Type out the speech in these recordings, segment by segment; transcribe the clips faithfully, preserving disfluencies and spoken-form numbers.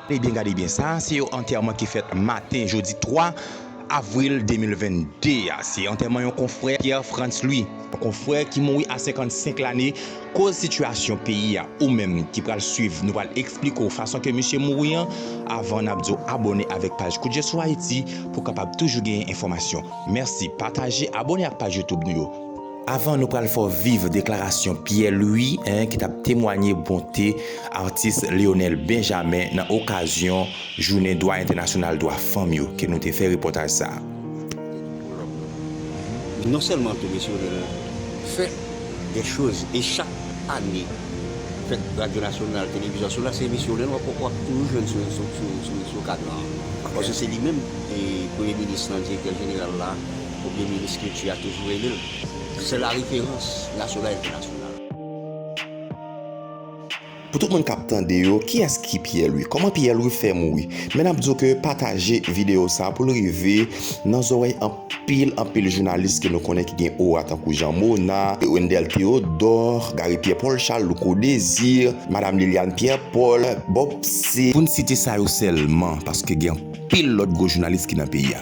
Gade byen, gade byen. Sa a, se yon antèman ki fèt maten, jodi twa avril de mil venn de a. Se antèman yon konfrè, Pierre Frantz Louis. Yon konfrè ki mouri a senkannsenk lane. Koz sitiyasyon peyi a, ou menm ki pral swiv, nou pral eksplike w fason ke misye mouri an, avan n ap di w abòne avèk paj Kout Je sou Ayiti pou w kapab toujou genyen enfòmasyon. Mèsi, pataje, abòne ak paj YouTube nou yo. Avan nou pral fè w viv deklarasyon Pierre Louis, en, ki t ap temwanye bonte atis Lionel Benjamin nan okazyon Jounen Dwa Entènasyonal Dwa Fanm yo, ke nou te fè repòtaj sa a. Non sèlman tou, mesye Lionel fè de choz, e chak ane, fèt Radyo Nasyonal, Televizyon Nasyonal, se mesye Lionel w ap, w ap toujou jwenn sou, sou, sou, sou, sou kadran an. Paske se li menm, e, Premye Minis lan, Direktè Jeneral la, Premye Minis Kilti a toujou rele l. Se la référence nationale et internationale. Pou tout moun k ap tande yo, kiyès ki Pierre Louis? Kòman Pierre Louis fè mouri? Men n ap di w ke pataje videyo sa a pou l rive nan zòrèy anpil, anpil jounalis ke nou konnen ki gen ora tankou Jean Mona, Wendell Théodore, Gary Pierre Paul Charles, Louko Désir, Madam Liliane Pierre Paul, Bob C. Pou n site sa yo sèlman, paske gen anpil lòt gwo jounalis ki nan peyi a.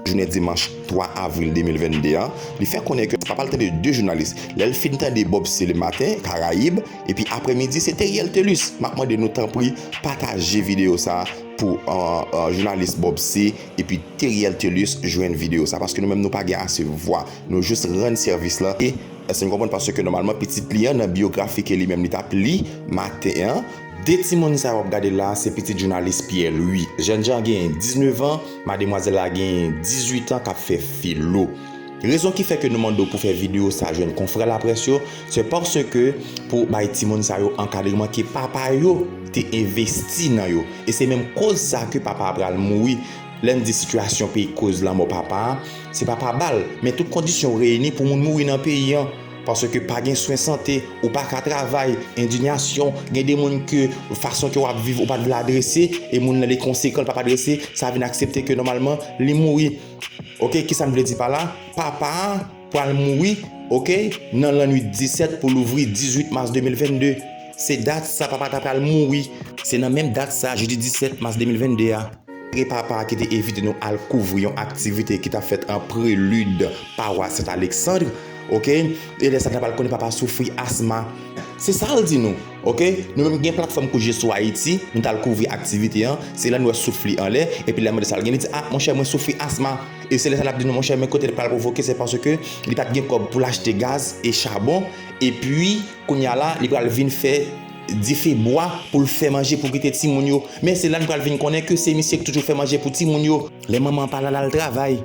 Jounen dimanch twa avril de mil venn de an, li fè konnen ke papa l tande de jounalis. Lè l fin tande Bob C le maten, Karayib, epi aprèmidi se Theriel Thelus. M ap mande nou tanpri pataje videyo sa a pou, euh, euh, jounalis Bob C epi Theriel Thelus jwenn videyo sa a, paske nou menm nou pa gen ase vwa. Nou jis rann sèvis la. E èske n konprann? Paske nòmalman pitit li an nan biyografi ke li menm li t ap li maten an, de timoun sa yo w ap gade la, se pitit jounalis Pierre Louis. Jènjan an genyen diznèf an, mademwazèl la genyen dizuit an k ap fè filo. Rezon ki fè ke nou mande w pou fè videyo sa jwenn konfrè laprès yo, se paske pou bay timoun sa yo ankadreman ke papa yo te envesti nan yo. E se menm koz sa ke papa a pral mouri. Lè n di sitiyasyon peyi koz lanmò papa a, se papa ba l, men tout kondisyon reyini pou moun mouri nan peyi an. Paske pa gen swen sante, ou pa ka travay, endiyasyon, gen de moun ke fason ke w ap viv ou pa t vle adrese, e moun nan li konsekan, l p ap adrese, sa vin aksepte ke nòmalman li mouri. Oke, kisa m vle di pa la? Papa a pral mouri, oke, nan lannwit disèt pou louvri dizuit mas de mil venn de. Se dat sa papa ta pral mouri. Se nan menm dat sa, jedi disèt mas de mil venn de a. Malgre papa a ki te envite nou al kouvri yon aktivite ki t ap fèt an prelid pawas Sent Aleksandr, oke, e lè sa n ta pral konnen papa a soufri asma. Se sa l di nou, oke? Nou menm gen platfòm Kout Je sou Ayiti, nou t al kouvri aktivite an, se la nou wè souf li anlè, epi lè n mande sa l gen, li di, a, monchè, mwen soufri asma. E se lè sa l ap di nou, monchè, men kote l pral pwovoke, se paske li pa t gen kòb pou l achte gaz e chabon, epi kounye a la, li pral vin fè dife bwa pou l fè manje pou kite timoun yo. Men se la n pral vin konnen ke se misye k toujou fè manje pou timoun yo. Lè manman an pa la, l al travay.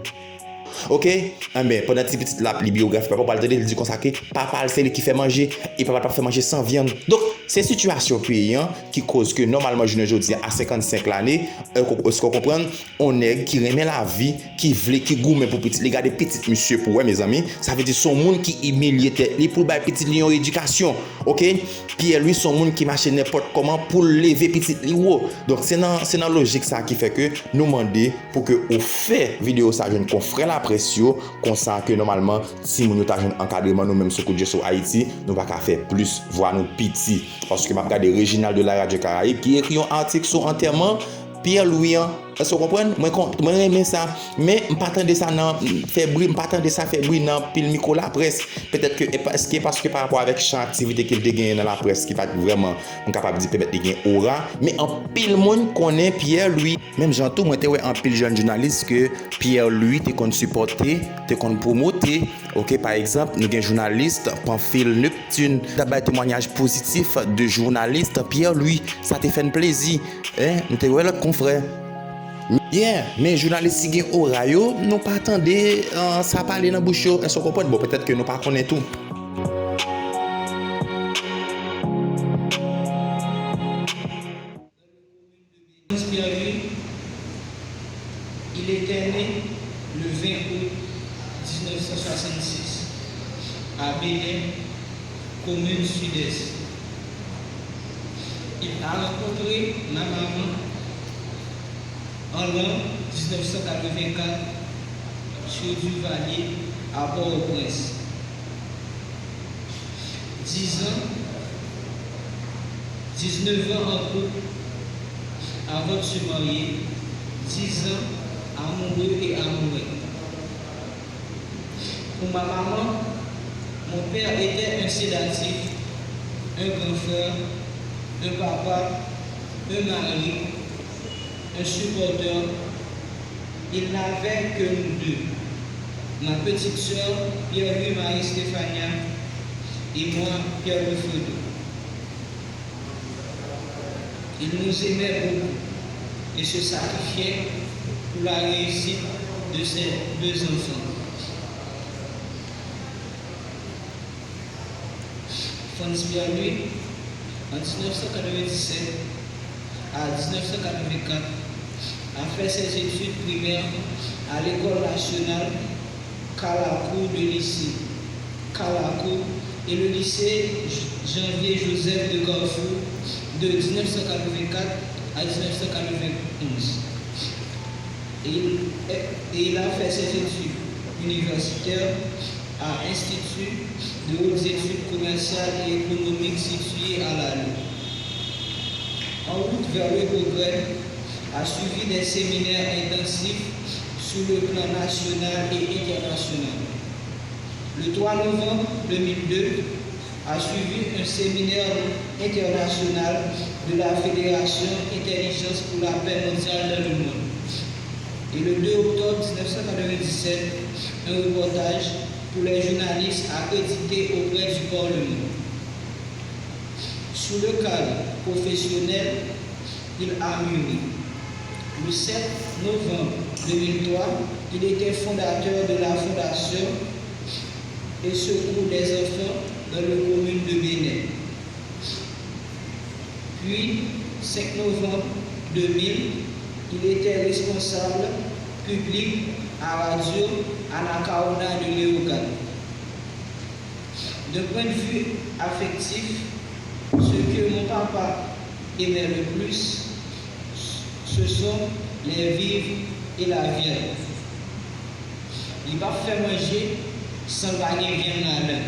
Oke? Enben, pandan ti pitit la ap li biyografi papa, w pral tande l di konsa ke papa l se li ki fè manje, e papa l p ap fè manje san vyann. Donk, se sitiyasyon peyi an ki koz ke nòmalman jounen jodi a, a senkannsenk lane, èske w konprann? On nèg ki renmen lavi, ki vle, ki goumen pou pitit li, gade pitit misye pou wè, mezanmi. Sa vle di se yon moun ki imilye tèt li pou l bay pitit li yon edikasyon. Oke? Pierre Louis se yon moun ki mache nenpòt kòman pou l leve pitit li wo. Donk, se nan, se nan lojik sa ki fè ke nou mande pou ke ou fè videyo sa jwenn konfrè laprès yo, konsa ke nòmalman timoun yo ta jwenn ankadreman. Nou menm sou Kout Je sou Ayiti, nou pa ka fè plis, vwa nou piti. Paske m ap gade Reginald de la Radio Caraïbe ki ekri yon atik sou antèman Pierre Louis an. Èske w konprann? Mwen, mwen renmen sa. Men m pa tande sa nan fè bri, m pa tande sa fè bri nan pil mikwo laprès. Petèt ke, èske paske pa rapò avèk chan aktivite ke l te genyen nan laprès ki pa t vrèman, m kapab di, pèmèt li gen ora. Men anpil moun konnen Pierre Louis. Menm jan tou, mwen te wè anpil jèn jounalis ke Pierre Louis te konn sipòte, te konn pwomote. Oke, pa egzanp, nou gen jounalis Pamphile Neptune, t ap bay temwanyaj pozitif de jounalis Pierre Louis. Sa te fè n plezi. En, nou te wè lòt konfrè. Yeah, men jounalis ki gen ora yo, nou pa tande, euh, sa pale nan bouch yo. Èske w konprann? Bon, petèt ke nou pa konnen tou. Pierre Louis, il était né le vingt août dix-neuf cent soixante-six à Bénin, commune Sud-Est. Il a rencontré ma maman en l'an dix-neuf cent quatre-vingt-quatre sur Duvalier à Port-au-Prince. Dix ans, dix-neuf ans en couple, avant de se marier, dix ans amoureux et amoureux. Pour ma maman, mon père était un sédatif, un grand frère, un papa, un mari, un supporteur. Il n'avait que nous deux, ma petite sœur, Pierre-Louis Marie Stéphania, et moi, Pierre-Louis Fredo. Il nous aimait beaucoup et se sacrifiait pour la réussite de ses deux enfants. Frantz Pierre-Louis, en dix-neuf cent quatre-vingt-dix-sept à dix-neuf cent quatre-vingt-quatre, a fait ses études primaires à l'école nationale Calacour de lycée, Calacour, et le lycée Janvier Joseph de Carrefour de dix-neuf cent quatre-vingt-quatre à dix-neuf cent quatre-vingt-onze. Et il, et il a fait ses études universitaires à Institut de hautes études commerciales et économiques situé à Lalo. En route vers le progrès, a suivi des séminaires intensifs sur le plan national et international. Le trois novembre deux mille deux, a suivi un séminaire international de la Fédération Intelligence pour la paix mondiale dans le monde. Et le deux octobre dix-neuf cent quatre-vingt-dix-sept, un reportage pour les journalistes accrédités auprès du Parlement. Sur le cadre professionnel, il a mûri. Le sept novembre deux mille trois, il était fondateur de la Fondation et Secours des enfants dans le commune de Bénin. Puis, cinq novembre deux mille, il était responsable public à Radio Anacaona de Léogâne. D'un point de vue affectif, ce que mon papa aimait le plus, ce sont les vivres et la viande. Li p ap fè manje san l pa gen vyann ladan l.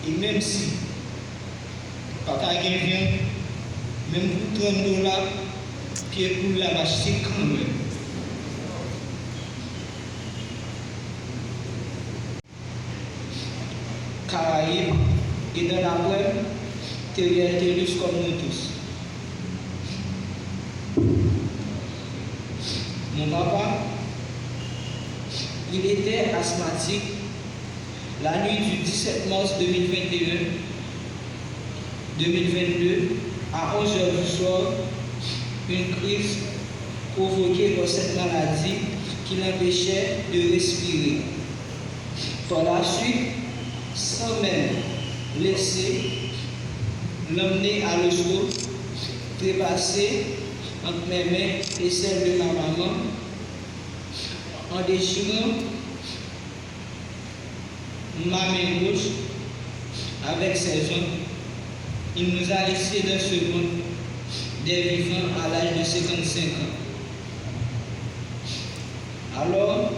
E menm si pa ta gen vyann, menm pou trant dola, pye poul la m achte kanmenm. Caraïbes, et dans la poème Teriel Telus comme nous tous. Mon papa, il était asthmatique. La nuit du dix-sept mars deux mille vingt et un, deux mille vingt-deux, à onze heures du soir, une crise provoquée par cette maladie qui l'empêchait de respirer. Par la suite, sans même laisser l'emmener à l'hosto, trépassé entre mes mains et celles de ma maman, en déchirant ma main gauche avec ses ongles, il nous a laissés dans ce monde des vivants à l'âge de cinquante-cinq ans. Alors,